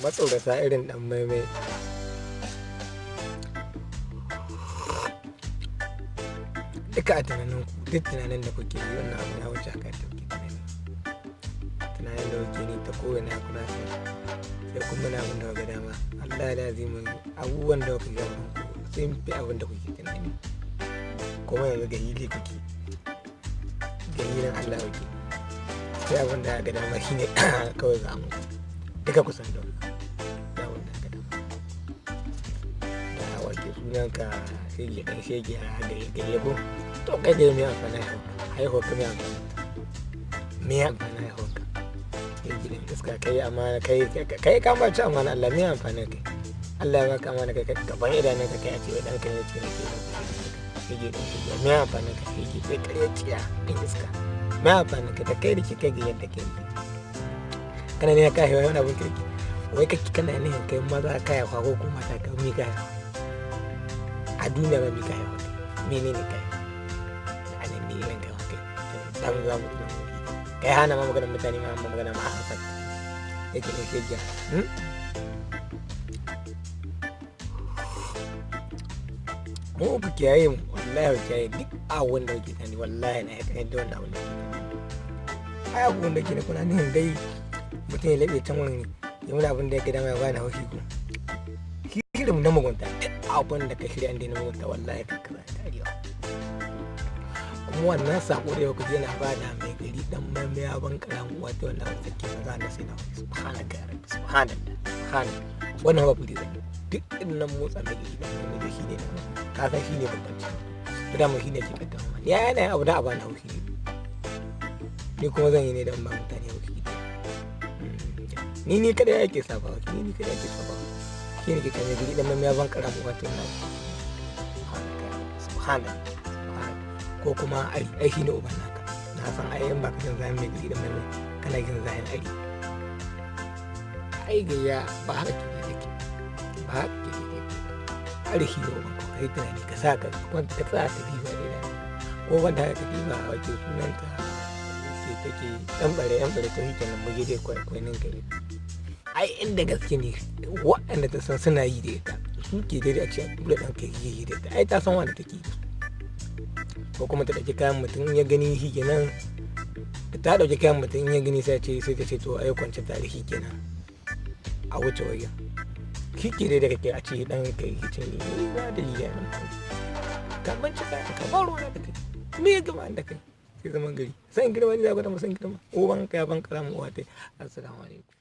Matsorata irin dan maimai. Duka a tunanin ku, duk tunanin da kuke yi, wannan abu ya wuce haka da kuke tunani. Tunanin da kuke ni ta kowane kuna sai sai kun muna abin da kuka dama. Allah ya lazimi abubuwan da kuka ga ku sun fi abin da kuke tunani. Kuma yanzu ga hili kuke, ga hilin Allah kuke. Sai abin da ga dama shine kawai za mu duka kusan da wannan. Sai abin da ga dama. Da wake sunanka shege dan shege a gare gare ko to kai dai me amfani haihuwa ka, me amfani, me amfani haihuwa ka? Shege dan iska kai, amana kai kai ka ma ci amana Allah, me amfani kai? Allah ya baka amana kai gaban idanun ka kai a ce wai dan kai ne ce nake shege dan shege, me amfani ka? Shege sai kare ciya dan iska, me amfani ka da kai da ke kai ga yadda kai kana ne ka haihuwa wani abun kirki? Wai kake kana ne kai maza ka haihuwa ko kuma mata ka mi ka haihuwa a duniya ba? Mi ka haihuwa? Menene kai a nan ne irin kai kai dan za mu tuna kai hana ma maganar mutane ma magana ma haka yake ne shege. Mu ku kiyaye mu, wallahi ku kiyaye duk abun da kuke tani, wallahi na ya kai da wannan abun da kuke tani. Ai abubuwan da ke da kuna nihin dai mutum ya laɓe can wani ya muna abin da ya ga dama ya bani haushi ko shirin na mugunta. Duk abun da ka shirya inda na mugunta, wallahi ka kaza tarewa. Kuma wannan sako da yau kaje na bada mai gari dan mamaya ban karan uwa ta wannan sake maza na sai na wani subhanaka ya rabbi, subhanallah, subhanallah. Wannan ba kudi zai duk innan motsa mai gari dan mamaya da shi ne ka san shi ne babban ci da mu shi ne ke kaddama ya yana abu da a bani haushi ne, ni kuma zan yi ne don ba mutane haushi. Ni kada yake saba, ni kada yake saba. Shi ne ke kan gari dan mamaya ban karan uwa ta wannan subhanallah, ko kuma ari ai shi ne uban naka. Na san ai in baka jin zahin mai gari da mai kana jin zahin ari. Ai gayya ba haka ke take ba, haka ke take. Ari shi ne uban ka. Kai tunani ka sa ka kwanta ka tsaya ka diba da ko wanda ka diba a wace sunanta ke take dan bare yan bare. To shi kenan mu je dai kwainin gari. Ai inda gaske ne waɗanda ta san suna yi da ita su ke daidai a ce a tura ɗan kai yi da ita. Ai ta san wanda take yi, ko kuma ta ɗauki kayan mutum ya gani shi kenan. Da ta ɗauki kayan mutum ya gani sai ce sai ta ce to ai kwance tare shi kenan a wuce wajen. Shi ke dai da kake a ce dan kai ce ni ba da liya nan ka bincika ka ba ruwa da kai me ya gama da kai sai zaman gari san girma ni za ku da san girma uban ka ya ban karamu uwa tai. Assalamu alaikum.